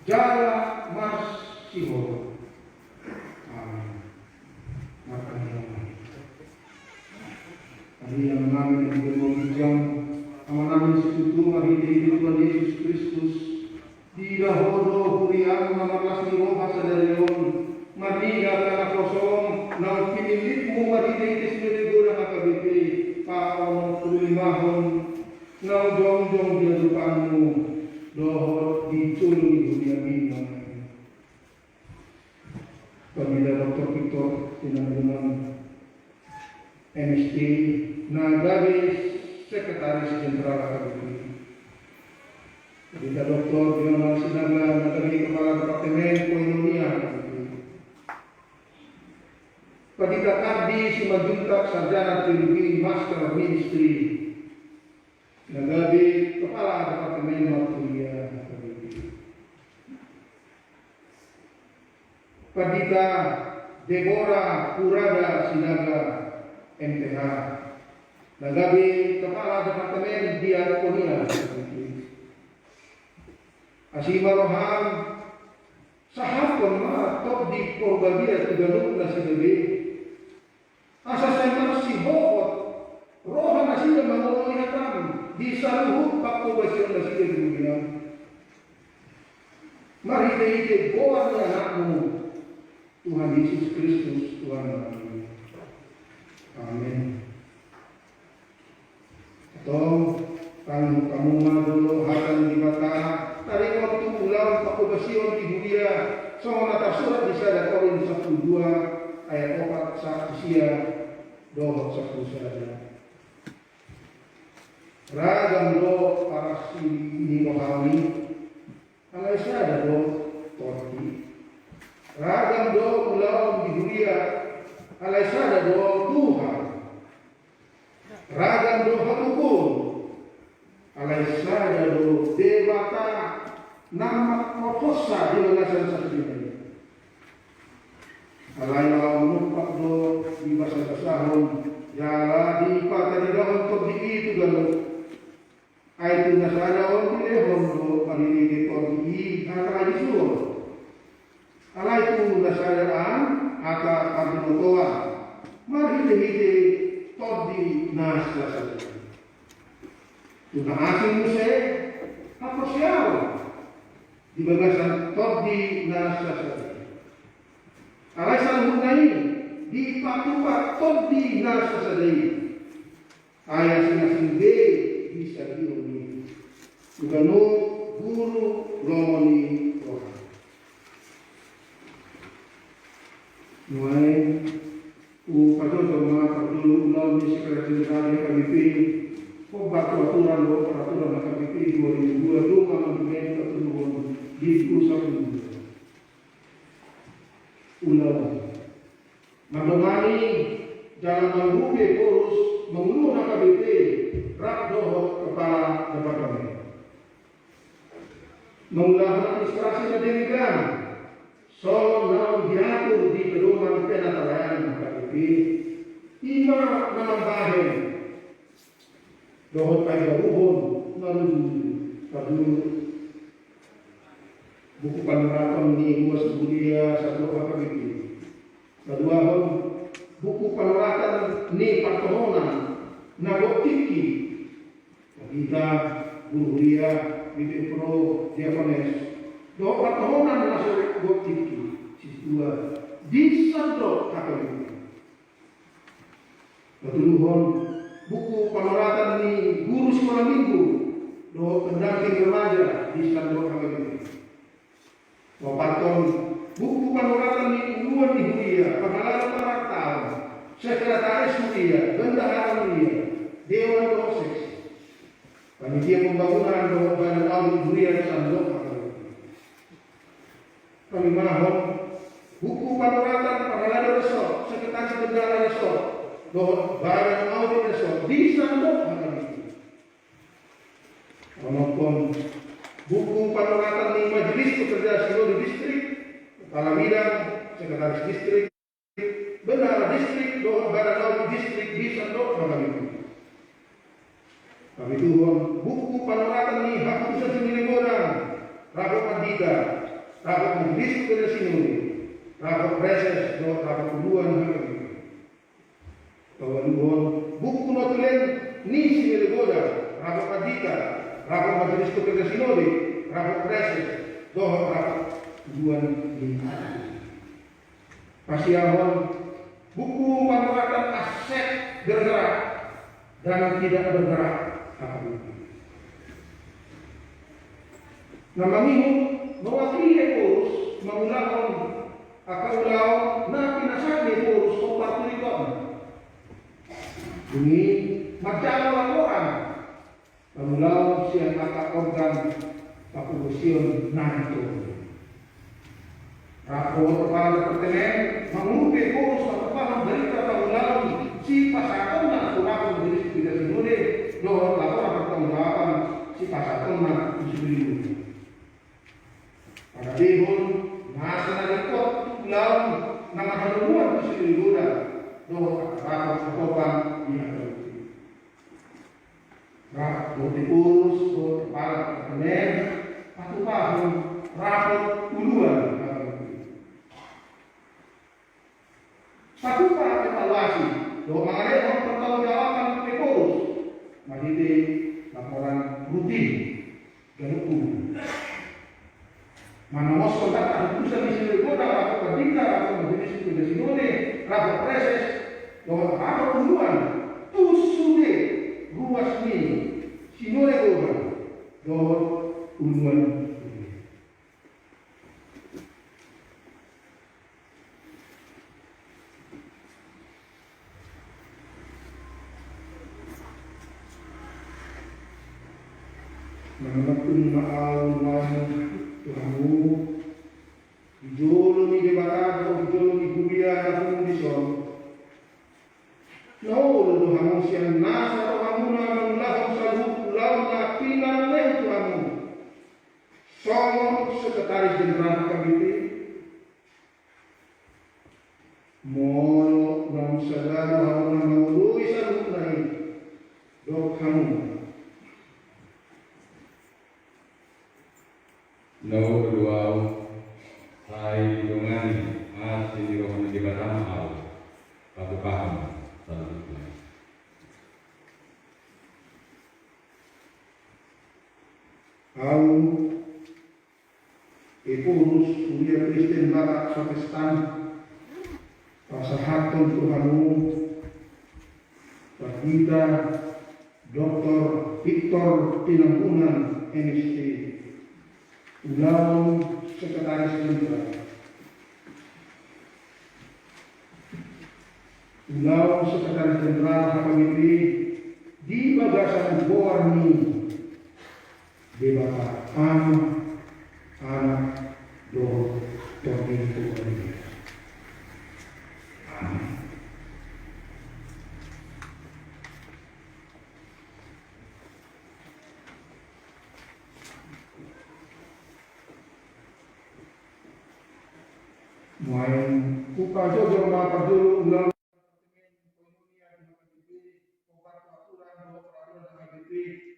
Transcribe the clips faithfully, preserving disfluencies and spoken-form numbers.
jala marsihohot. Amin. Martangiang ma hita. Ale Amanami na di banua ginjang, Amanami na situtu, marhitehite Tuhan Jesus Kristus, diida Ho do huriaM na marlas ni roha sadari on, marnida hanaposoM naung pinillitMu marhitehite si Nabagot H K B P, paonomhon naung jongjong di adopanMu dohot di jolo ni huriaMi. Pandita Doktor Victor Tinandungan, M St, na gabe Sekretaris Jenderal H K B P. Pandita Doktor Bernard Sinaga, na gabe Kepala Departemen Koinonia H K B P. Pandita Kardi Simanjuntak, Sarjana Teologi, Master Ministry, na gabe Kepala Departemen Marturia H K B P. Pandita Deborah Purada Sinaga, M Th, na gabe Kepala Departemen Diakonia H K B P. Asi ma rohaM, sahaphon ma Tondi Porbadia tu ganup nasida be. Asa sai marsihohot roha nasida mangoloi hataM di saluhut pangkobasion nasida di huriaM. Marhitehite goar ni AnakMu, Tuhan Jesus Kristus, Tuhannami. Amin. Antong, tangihon hamu ma jolo hata ni Debata, taringot tu ulaon pangkobasion di huria, songon na tarsurat di sada Korint sampulu dua ayat opat sahat tu sia dohot sampulu sada. Ragam do parasi ni rohami, alai sada do Tondi. Ragam do ulaon di huria, alai sada do Tuhan. Ragam do hatoguon, alai sada do Debata na mangkorhonsa di bagasan sasintongna i. Alai laho manumpak do dibasabasahon jala dipataridahon Tondi i tu ganup. Ai tu na sada on dilehon do marhitehite Tondi i hata hajujur on. Alai tu na sada an hata pardibotoan marhitehite Tondi na sasada i. Tu na asing muse haporseaon di bagasan Tondi na sasada i. Alai saluhutna i dipatupa Tondi na sasada i. Ai asing-asing be bisa dihon i. Tu ganup guru lomo ni roha. Nuaeng, hupajojo ma parjolo ulaon ni Sekretaris Jenderal H K B P, hombar tu aturan dohot peraturan H K B P dua ribu dua, dongan mandumen patuluhon di pusat. Ulaon. Mandongani jala mangurupi pengurus, manguluhon H K B P rap dohot kepala departemen. Mangulahon administrasi na denggan songon naung diatur di pedoman penatalayanan H K B P, i ma na mambahen dohot paidaruhon na ruju-ruju. Parjolo, buku panuraton ni ruas huria sandok H K B P. Paduahon, buku panuratan ni partohonan na gok tingki. Hita, guru huria, B P Pro, diakones, dohot partohonan na so gok tingki, sintua, di sandok H K B P. Patoluhon, buku panuratan ni guru sikola minggu dohot pendamping remaja di sandok H K B P. Paopathon, buku panuratan ni uluan ni huria, pangalala parartaon, sekretaris huria, bendahara huria, dewan dohot seksi, panitia pembangunan dohot badan audit huria sandok H K B P. Palimahon, buku panuratan pangalala resort, sekretaris bendahara resort dohot badan audit resort di sandok H K B P. Onomhon, buku panuratan ni Majelis Pekerja Sinode Distrik, kepala bidang, sekretaris distrik, bendahara distrik dohot badan audit distrik di sandok H K B P. Papituhon, buku panuratan ni Haputusan Sinode Godang, rapat pandita, Rapot Majelis Ketua Sinode, rapot Praeses dohot rapot uluan H K B P. Paulus, buku notulen ni Sinode Godang, rapot Pandita, rapot Majelis Ketua Sinode, rapot Praeses dohot rapot uluan ni H K B P. Pasiahon buku panuatan Aset Bergerak dan Tidak Bergerak H K B P. Na mangihut, mewakili Ephorus mangulahon angka ulaon na pinasahat ni Ephorus hombar tu ringkotna. Dung i manjalo laporan pangulaon sian angka organ parubasion na di toru. Rap dohot kepala departemen mangurupi Ephorus mangulahon barita pangulaon sipasahatonna tu rapot Majelis Ketua Sinode dohot laporan pertanggungjawaban sipasahatonna tu Sinode. Paradehon nasa na ringkot tu ulaon na marhalomoan tu Sinode Godang dohot angka rapot hatopan ni H K B P. Rap dohot Ephorus dohot kepala departemen patupahon rapot uluan H K B P. Satupa evaluasi dohot mangalehon pertanggungjawaban tu Ephorus marhite laporan rutin ganup ulu. Manamoshon tentang keputusan ni Sinode Godang, rapot Pandita, rapot Majelis Ketua Sinode, rapot Praeses dohot rapot uluan tu sude ruas ni Sinode Godang dohot uluan. Manangkung ma ahu, Tuhan, tu hamu di jolo ni Debata dohot di jolo ni huria na pungu dison. Na olo do hamu sian nasa rohamuna mangulahon saluhut ulaon na pinangido tu hamu. Songon Sekretaris Jenderal H K B P, molo naung sada do hamu na mangoloi saluhutna i, dok hamu. Na olo do ahu, sai didongani asi ni roha ni Debata ma ahu, patupahon saluhutna i. Ahu, Ephorus, huria Kristen Batak Protestan, pasahathon tu hamu Pandita Doktor Victor Tinambunan, M.Sk., ulaon Sekretaris Jenderal. Ulaon Sekretaris Jenderal H K B P di bagasan goar ni Debata Ama, Anak dohot Tondi Porbadia. Amen. Nuaeng hupajojor ma parjolo ulaon departemen koinonia di H K B P, hombar tu aturan dohot peraturan H K B P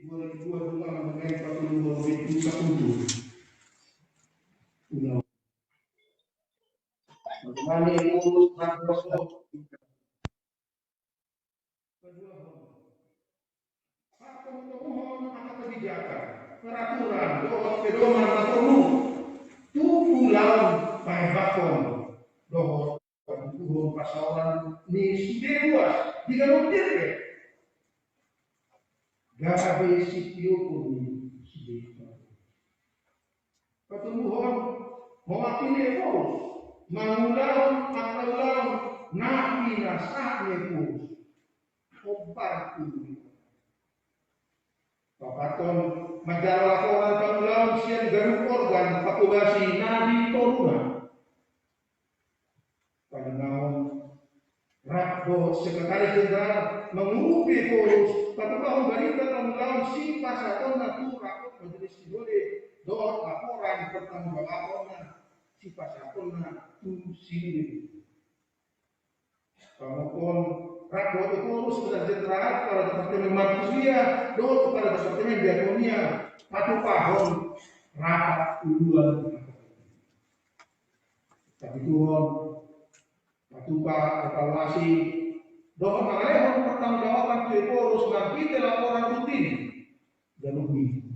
dua ribu dua puluh dua, nomor empat puluh dua, pintu satu. Ulaon. Bagaimana itu? Paduahon, patontuhon angka kebijakan, peraturan dohot pedoman na porlu tu ulaon paembakhon dohot patuduhon parsaoran ni sude ruas di ganup direct. Gabe sitiopon ni sude. Patoluhon, mewakili Ephorus mangulahon angka ulaon na pinasahat ni Ephorus. Hombar tu. Paopathon, manjalo laporan pangulaon sian ganup organ parhobasi na di toruna. Palimahon, rap dohot Sekretaris Jenderal mangurupi Ephorus patupahon barita pangulaon sipasahatonna tu rapot Majelis Sinode dohot laporan pertanggungjawabonna sipasahatonna tu Sinode. Paopathon, rap dohot Ephorus Sekretaris Jenderal, Kepala Departemen Marturia dohot Kepala Departemen Diakonia patupahon rapat uluan. Tapi Tuhan, patupa evaluasi dohot mangalehon pertanggungjawaban tu Ephorus marhite laporan rutin. Ganup ni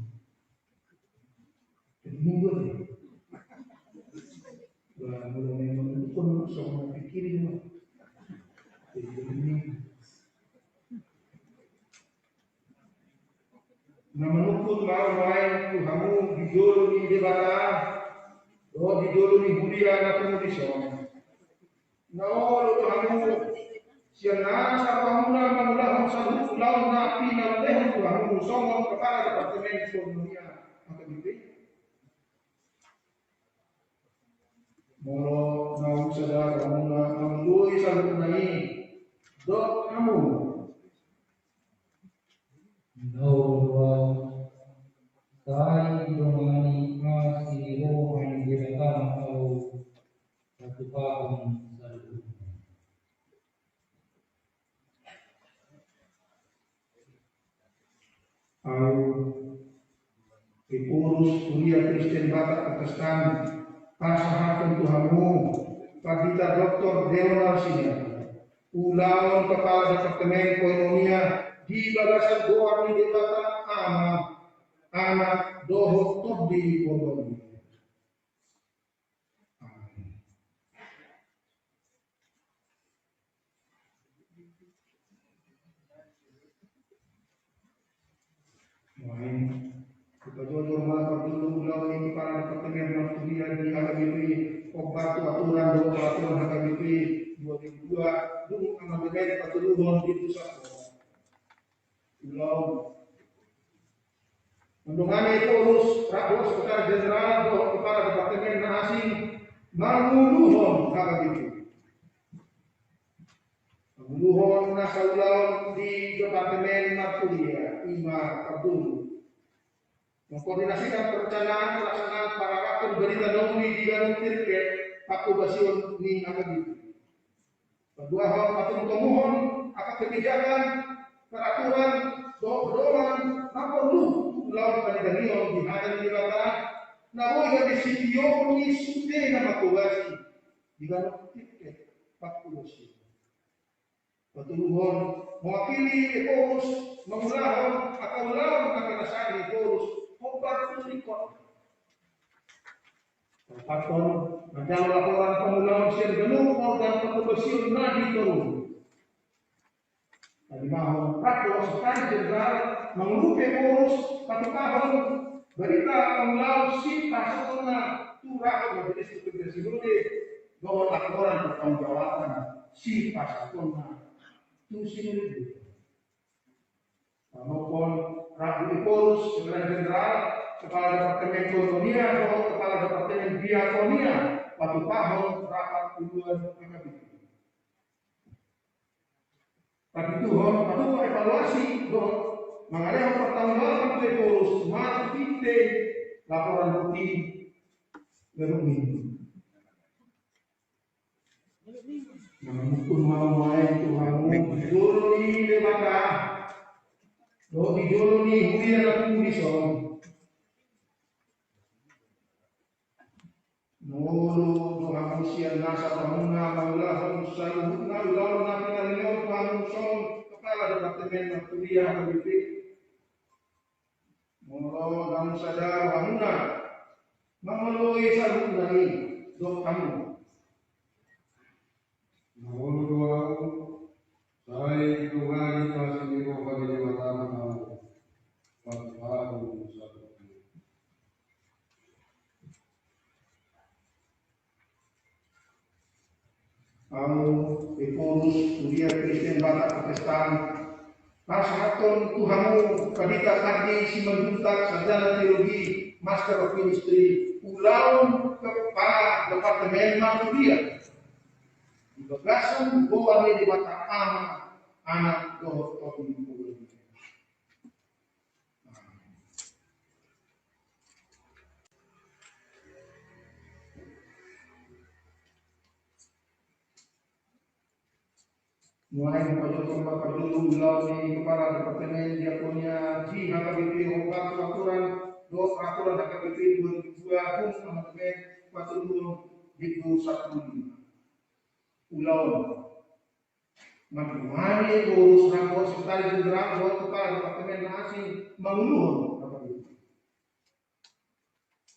jadi minggu aja. Wah, mulai memang itu pun sama pikirin. Jadi ganup ni na manungkun ma au nuaeng tu hamu di jolo ni Debata dohot di jolo ni huria na pungu dison. Na olo do hamu sian nasa rohamuna mangulahon saluhut ulaon na pinalehon tu hamu songon kepala departemen koinonia H K B P? Molo naung sada rohamuna mangulahon saluhutna i, dok hamu. Naung sai didongani asi roha ni Debata ma au patupahon saluhutna. Au Ephorus, huria Kristen Batak Protestan, pasahathon tu hamu Pandita Doktor Deonal Sinar, ulaon kepala departemen koinonia di bagasan goar ni Debata Ama, Anak dohot Tondi Porbadia. Amin. Nuaeng hupajojor ma parjolo ulaon ni kepala departemen marturia di H K B P, hombar tu aturan dohot peraturan H K B P dua ribu dua, dung amandemen patoluhon di pusat. Ulaon. Mandongani Ephorus rap dohot sekretaris jenderal dohot kepala departemen na asing manguluhon H K B P. Manguluhon nasa ulaon di departemen marturia, ima parjolo. Mengkoordinasikan perencanaan pelaksanaan pararaton berita na uli di ganup tirket pangkobasion ni H K B P. Paduahon, patongutonguhon angka kebijakan, peraturan dohot pedoman na porlu tu ulaon panidanion di hata ni Debata na boi gabe sitiop ni sude na mangkobasi di ganup tirket pangkobasion. Patoluhon, mewakili Ephorus mangulahon angka ulaon na pinasahat ni Ephorus hombar tu ringkot. Paopathon, manjalo laporan pangulaon sian ganup organ pangkobasion na di toru. Palimahon, rap dohot sekretaris jenderal mangurupi Ephorus patupahon berita pangulaon sipasahatonna tu rapat majelis pekerja sinode dohot laporan pertanggungjawaban sipasahatonna tu sinode. Paonomhon, rap dohot Ephorus, sekretaris jenderal, kepala departemen koinonia dohot kepala departemen diakonia patupahon rapat ulaon H K B P. Tapituhon, patupa evaluasi dohot mangalehon pertanggungjawaban tu Ephorus marhite laporan rutin ganup minggu. Na manungkun ma au nuaeng tu hamu di jolo ni Debata dohot di jolo ni huria na pungu dison. Molo do hamu sian nasa rohamuna mangulahon saluhutna ulaon na pinalehon tu hamu songon kepala departemen marturia H K B P. Molo naung sada rohamuna mangoloi saluhutna i, dok hamu. Na olo do au, sai didongani asi ni roha ni Debata ma au patupahon saluhutna. Au Ephorus, huria Kristen Batak Protestan, pasahathon tu hamu Pandita Kardi Simanjuntak, sarjana teologi, Master of Ministry, ulaon kepala departemen marturia di bagasan goar ni Debata Ama, Anak dohot Tondi Porbadia. Nuaeng pajokkon ma parjolo ulaon ni kepala departemen diakonia di H K B P, hombar tu aturan dohot peraturan H K B P dua ribu dua, dung amandemen patoluhon bindu sampulu lima. Ulaon. Mandungani Ephorus rap dohot Sekretaris Jenderal dohot Kepala Departemen na asing mangulahon.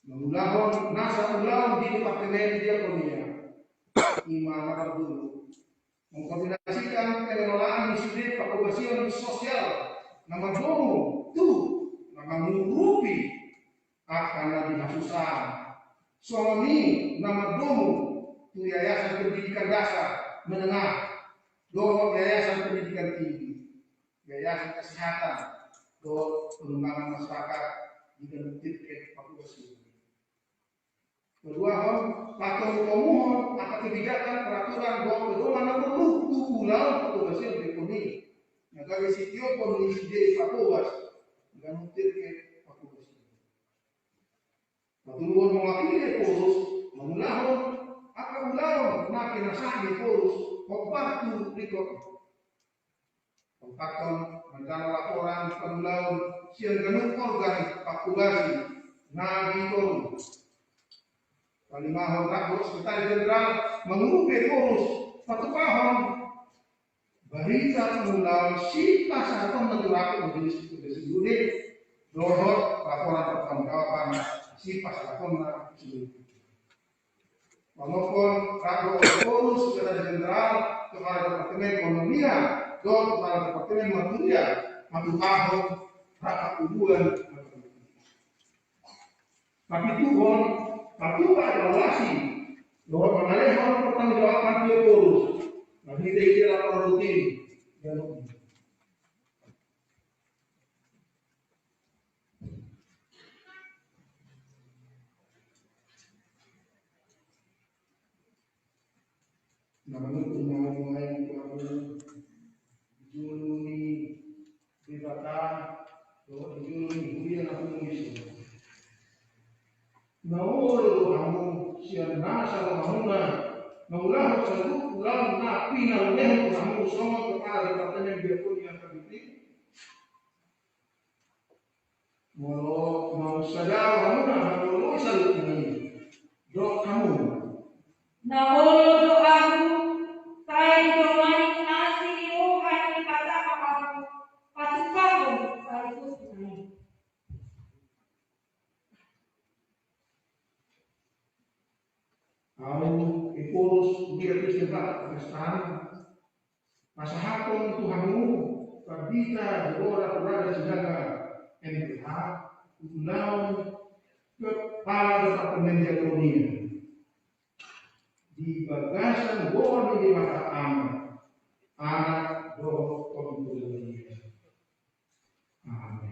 Mangulahon nasa ulaon di Departemen Diakonia. Ima na parjolo. Mengkoordinasikan pengelolaan ni sude pengobatan sosial na mardomu tu na mangurupi angka na di hasusaan. Songon i na mardomu tu Yayasan Pendidikan Dasar, Menengah, dohot Yayasan Pendidikan Tinggi, Yayasan Kesehatan, dohot pengembangan masyarakat di dalam titik pengobatan. Kedua, hon, patorus hamu angka kebijakan, peraturan, dohot pedoman na porlu tu ulaon pengobatan diakonia. Na gabe sitiopon ni sude pengobatan, ganup tirke pengobatan. Patoluhon, mewakili Ephorus mangulahon angka ulaon na pinasahat ni Ephorus hombar tu ringkot. Paopathon, mandala laporan pangulaon sian ganup organ pengobatan na di toru. Palimahon, rap dohot Sekretaris Jenderal mangurupi Ephorus patupahon barita pangulaon sipasahatonna tu rap dohot Majelis Kudus Sinode dohot laporan pertanggungjawaban sipasahatonna tu sinode. Panompon, rap dohot Ephorus, Sekretaris Jenderal, Kepala Departemen Ekonomia dohot Kepala Departemen Marturia, patupahon rap ubuan. Papituhon, patupa evaluasi dohot mangalehon pertanggungjawaban tu Ephorus marhitehite laporan rutin. Na manungkun ma hamu, ale Tuhan, di jolo ni Debata dohot di jolo ni huria na pungu i. Na olo do hamu sian nasa rohamuna mangulahon saluhut ulaon na pinalehon hamu songon Kepala Departemen Diakonia K B P. Molo maunsada rohamuna mangoloi saluhutna i, dok hamu. Na olo do ahu, sai dongani asi ni roha ni Debata ma ahu, patupahon saluhutna i. Ahu Ephorus, huria Kristen Batak Protestan, pasahathon tu hamu pandita Jebora Purada Sinaga, M P H, ulaon Kepala Departemen Diakonia, di bagasan goar ni Debata Ama, Anak dohot Tondi Porbadia. Amen.